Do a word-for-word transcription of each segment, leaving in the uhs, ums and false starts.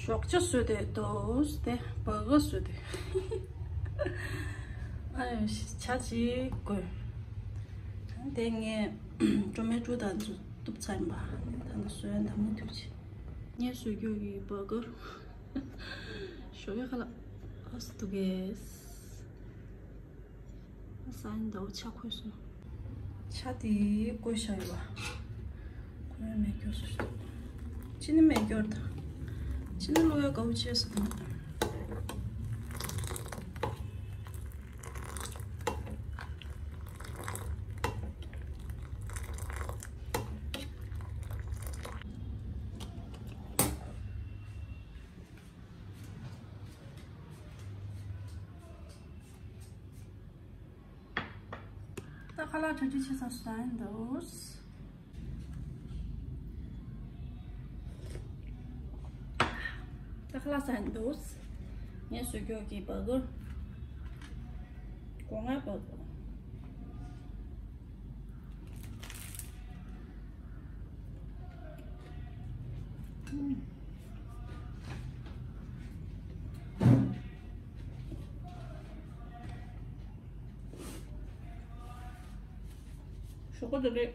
རོགས་ཅག་བཟོས་ཏེ་འདུག་སྟེ་བ་ག་བཟོས་ཏེ། ཨ་ཡོ་ཆ་ཅིག་དགོས། དེ་ངས་ཀྲོ་མེ་ཀྲོ་དང་བཙུགས་བཙུགས་ཚར་ཡིན་པ། ད་ལྟ་བཟོས་ཡ་འདམ་མ་ཐུག་ཅིག་ངས་བཟོས་རྒྱུ་གི་བ་ག་ཞོགས་ཀས་ཁ་ལག་ཨ་སི་འདུག་གས། ས་ཡིན་འདའོ་ཆ་ཁོལ་སོང་། ཆ་དེ་བསྐོལ་བཞག་ཡོད་པ། ཁོ་ཡང་མེད་སྐྱོར་སོང་ཞིག་འདུག་ཅི་ནི་མེད་སྐྱོར་དང་། ཅི་ནི་བླུག་ཡ་དགའ་བོ་བྱས་སོང་དང་། ད་ཁ་ལག་གྲ་སྒྲིག་བྱེད་ས་སུ་ཡིན་འདུག་ད་ཁ་ལག་ས་ཡིན་འདུག་ངས་བཟོས་རྒྱུ་གི་བ་ག་སྒོ་ང་བ་ག་ཞོགས་པ་དེ་རེད།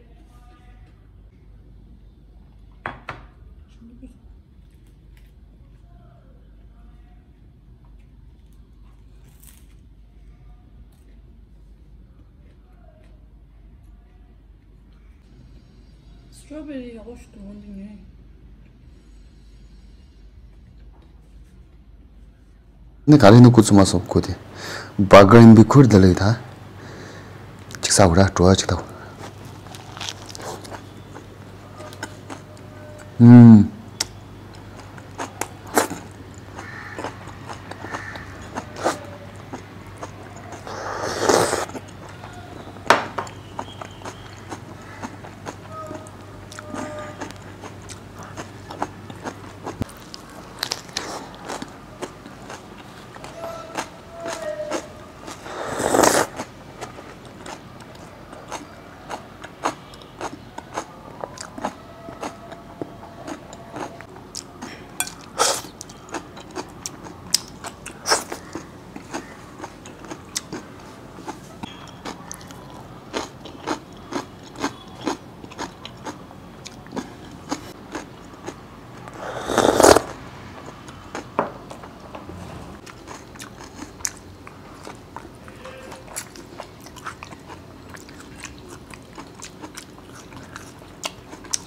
སི་ཊོ་བེ་རི་ཡག་པོ་ཞིག་འདུག་འོན་ཏེ་ཉོས། ནི་ག་རེ་ནི་ཁུ་ཚུ་མ་སོབ་ཁུ་དེ། བ་ག་ཡིན་པའི་ཁུར་དེ་ལས་ད། ཅིག་ས་བ་ར་བྲོ་བ་ཅིག་ད། ཨུམ།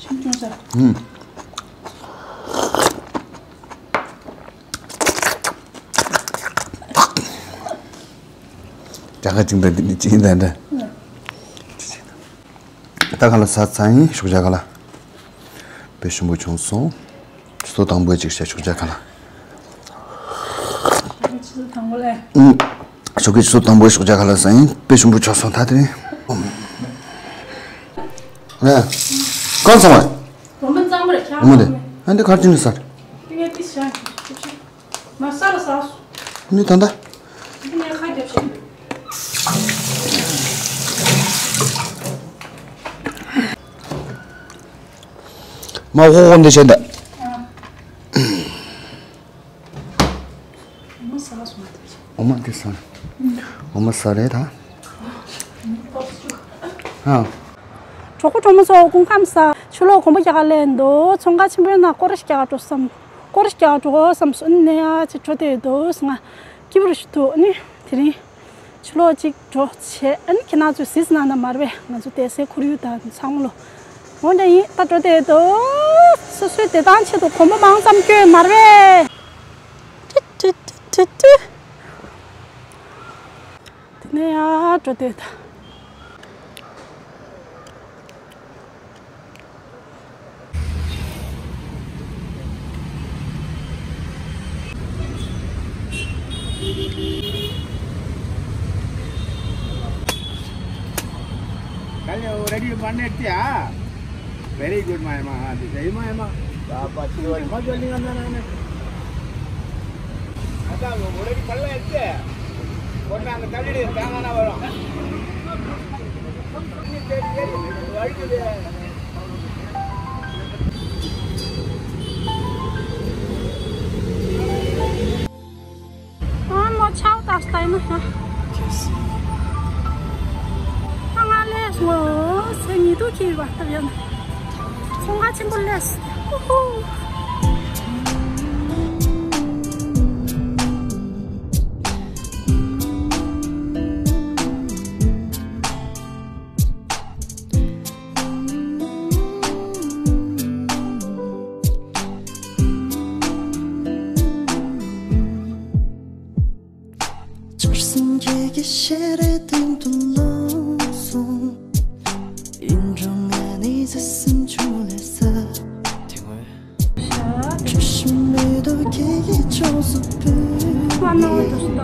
ཞིམ་ཅུང་ཟ། ཨུམ། རྒྱ་གར་ཅིག་འདྲ་འདི་ནི་ཅི་ཡིན་ད་འདྲ། ད་ག་ལ་ས་ཚ་ཡིན་ཤུགས་རྒྱག་ག་ལ། དཔེ་ཞིམ་པོ་བྱུང་སོང་། ཆུ་ཚོད་དང་པོ་ཅིག་བྱས་ཤུགས་རྒྱག་ག་ལ། ཆུ་ཚོད་དང་པོ་ལས། ཨུམ། ཞོགས་ཀའི་ཆུ་ཚོད་དང་པོ་ཤུགས་རྒྱག་ག་ལ་ས་ཡིན་དཔེ་ཞིམ་པོ་བྱུང་སོང་ད་དེ་རིང་། ཨ། གང་ཚང་བ། འོ་མ་གཙང་མ་རེད་ཤག་འོ་མ་དེ། ཨ་འདི་གར་ཅི་ནས་ཟ། ཏི་ངས་ཏི་ཤ་ཤ་ཤ། མ་ས་ལ་ཟ་སོ། ནི་ད་ལྟ། ཏི་ངས་ཁ་རྒྱབ་ཤ། མ་ཧོ་ཧོ་འདི་བྱས་འདི། ཨ། འོ་མ་ཟ་སོང་ད། འོ་མ་འདི་ཟ། འོ་མ་ཟ་རེད་ད། ཨ། གྲོགས་པོ་གྲོགས་མོ་ཚོ་སྐུ་ཁམས་བཟང་། ཕྱི་ལོགས་དགོན་པ་རྒྱག་ག་སླེབས་འདུག་ཚོང་ཁང་ཆེན་པོའི་ནང་སྐོར་ར་རྒྱག་ག་འགྲོ་བསམ། སྐོར་ར་རྒྱག་ག་འགྲོ་བསམ་སོང་ནས་ཡ་ཅིག་འགྲོ་བསྡད་འདུག་ང་སྐྱིད་པོ་རེ་ཞིག་འདུག་ནི་དེ་རིང་ཕྱི་ལོགས་ཅིག་འགྲོ་བྱས་ཨ་ནི་ཁྱེད་རང་ཚོས་གཟིགས་གནང་ན་མ་རེད་པས། ང་ཚོ་བསྡད་སའི་ཁོར་ཡུག་དང་ཚང་མ་ལོ། འོན་ཀྱང་ཡིན་ད་འགྲོ་བསྡད་འདུག་སོ་སོའི་བདེ་ཐང་ཆེད་དུ་གོམ་པ་མང་ཙམ་བསྐྱོད་མ་རེད་པས། ཏི་ཏི་ཏི་ཏི་ཏི། དེ་ནས་ཡར་འགྲོ་དུས་ད། Hello, ready to connect, yeah? Very good, my ma. This is my ma. Papa, she was much welding on the line. அதான், already பல்ல எடுத்து, கொண்டாந்து தள்ளிடு, தேங்காய் வரும். தண்ணி தேடி தேடி வலிக்குது. ཁ་སང་ང་ལས་སོང་ཟེར་ཉི་གདུགས་ཁྱེར་བ་ལྟ་ཡང་ཚོང་ཁང་ཆེན་པོ་ལས། ཧུ་ཧུ། ཆར་ཟིམ་གྱི་གི་ཤེལ་རི་སྟེང་དུ་ལོག་སོང་། ཡིན་རུང་ང་ནི་བཟི་སེམས་ཆུང་ལས་ས། དེ་སྔོན། ཁྱོད་ཤི་མེད་དོ་ཁྱེད་ཀྱི་ཕྱོགས་སུ་བུད། ང་ནོར་དུ་ལྟ།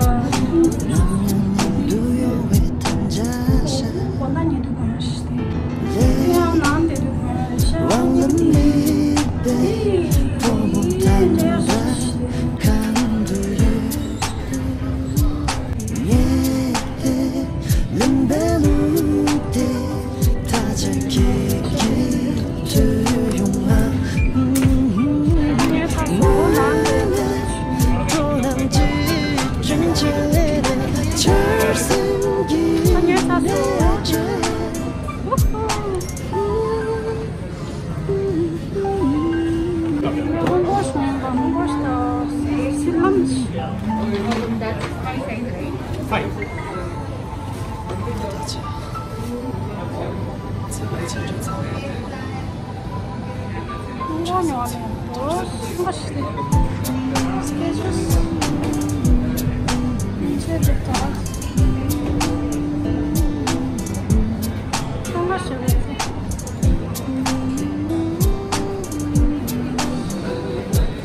ཉམས་མྱོང་མཉམ་དུ་ཡོང་བའི་དམ་བཅའ་བཞག། ཁོ་ན་ཉེ་དུ་གང་ཞིག་སྟེ། ཡང་ནང་དེ་དུ་གང་ཞག་ལམ་མེད་པའི་ཕོ་མོ་དམ་པ་གང་དུ་ཡོད། ངས་ལེན་པའི་ལུགས་དེ་ད་ཆ་ཁྱེད་ཀྱིས་ཐོས་ཡོང་ང་། ངས་ད་སོ་ནང་དུ་ཁྱོད་རང་ཅི་བྱུང་བྱས་ནས་ཆར་ཟིམ་གྱི་ངས་ད་སོ། ཧོང་ཀོང་སོང་བ། ཧོང་ཀོང་ཞིག་ལ་སི་ལམ་ཞིག་ཧོང་ཀོང་ནས་བ་ལེན་དུ་ཧོང་ཀོང་ཞིག་ལ་སི་ལམ་ཞིག་ཧོང་ཀོང་ཞིག་ལ་སི་ལམ།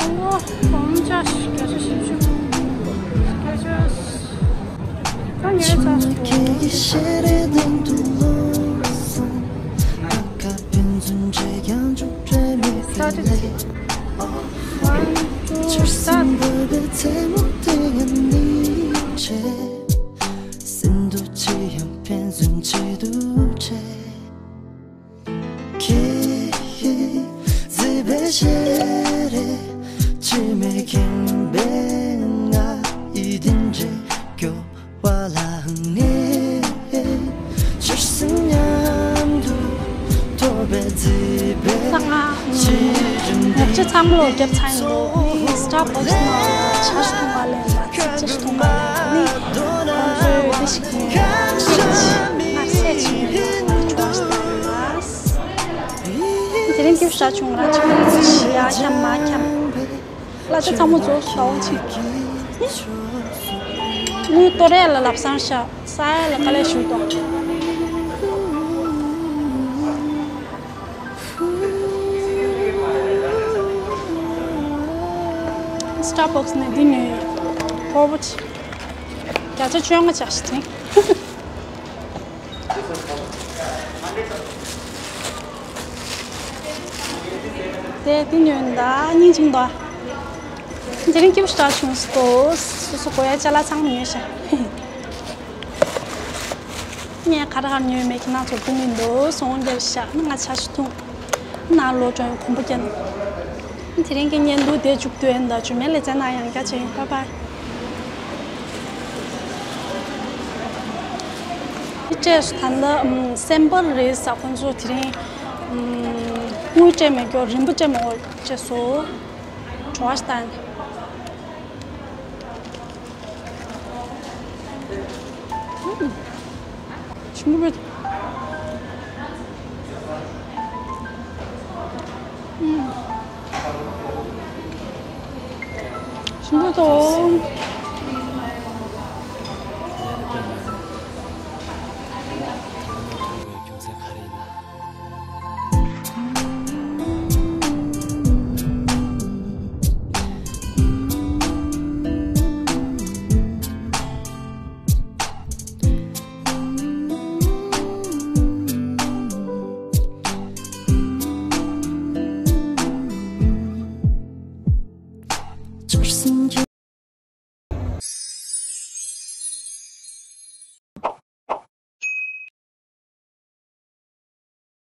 ཨོ། བང་ཅ་བརྒྱ་ཆ་བཞི་བཅུ། བརྒྱ་ཆ། ད་ངས་ཚ་སོང་། ས་དེ་དེ། One, two, start. སེམས་འདུ་ཆེ་ཡང་ཕན་ཚུན་ཆེད་དུ་བྲལ། ཁྱེད་ཀྱིས་བཟི་བའི་ཤེལ་རི། འཆི་མེད་ཁེངས་པའི་ང་ཡི་དེ་འདྲའི་སྐྱོ་བ་ལ་ངས་ཆུ་སྲིན་མཉམ་དུ་ཐོར་པའི་བཟི་བའི་ས་ང་ཉག་ཆ་ཚང་མ་ལོ་རྒྱབ་ཚང་ཡིན་ལོ། Starbucks ནང་ཇ་ཞིག་འཐུང་ག་ལེན་ལ་ཅི་ཅི་ཞིག་འཐུང་ག་ལེན་ནི་ཁོང་ཚོའི་དེ་ཞིག་ཡིན། ང་སད་ཅིག་ཡིན་ལ་ཆུ་བ་ཞིག་འཐུང་ག་ལེན་ལ། དེ་རིང་སྐྱིད་པོ་ཞེ་དྲག་བྱུང་། ང་རང་ཅིག་ཡར་འཁྱམས་མར་འཁྱམས། གླ་ཆ་ཚང་མ་རྫོགས་སོང་། ཟླ་བ་གཅིག་དངུལ་གཏོར་ཡ་ལ་ལབ་སང་ཤག་ཟ་ཡ་ལ་དཀའ་ལས་ཞིག་འདུག Starbucks ནས་འདི་ནས་ཕོར་པ་ཅིག་བརྒྱ་ཆ་བཅོ་ལྔ་ཆགས་ཤིག་དྲན། དེ་དེ་ཉོས་ད་སྙིང་རྗེ་མི་འདུག་དེ་རིང་སྐྱིད་པོ་ཞེ་དྲག་བྱུང་སོང་། སོ་སོ་དགོས་ཡ་ཅ་ལག་ཚང་མ་ཉོས་ཤག་ངས་ག་རེ་ག་རེ་ཉོས་མེད་ཁྱེད་རང་ཚོར་སྟོན་གྱི་འདུག་སོང་རྒྱབ་ཤག་ང་ཇ་ཞིག་འཐུང་། ནང་ལོག་འགྲོ་ཡང་གོམ་པ་རྒྱག་དེ་རིང་གི་བརྙན་ཐུང་དེ་མཇུག་བསྡུ་ཡིན། ད་རྗེས་མའི་ལེ་ཚན་ནང་ཡང་བསྐྱར་མཇལ་ཡིན། Bye bye། འདི་སྤྲད་སོང་། ད་ལྟ་ཨམ་སེམ་པར་རེད་ས། ཁོང་ཚོ་དེ་རིང་ཨམ་དངུལ་སྤྲད་མེད་སྐྱོ། རིན་པ་སྤྲད་མེད་སྐྱོ་སྤྲད་སོང་། བྲོ་བ་ཞིག་བཏང་། ཨམ་ཞིམ་པོ་རེད། ཨམ་ཞིམ་པོ་འདུག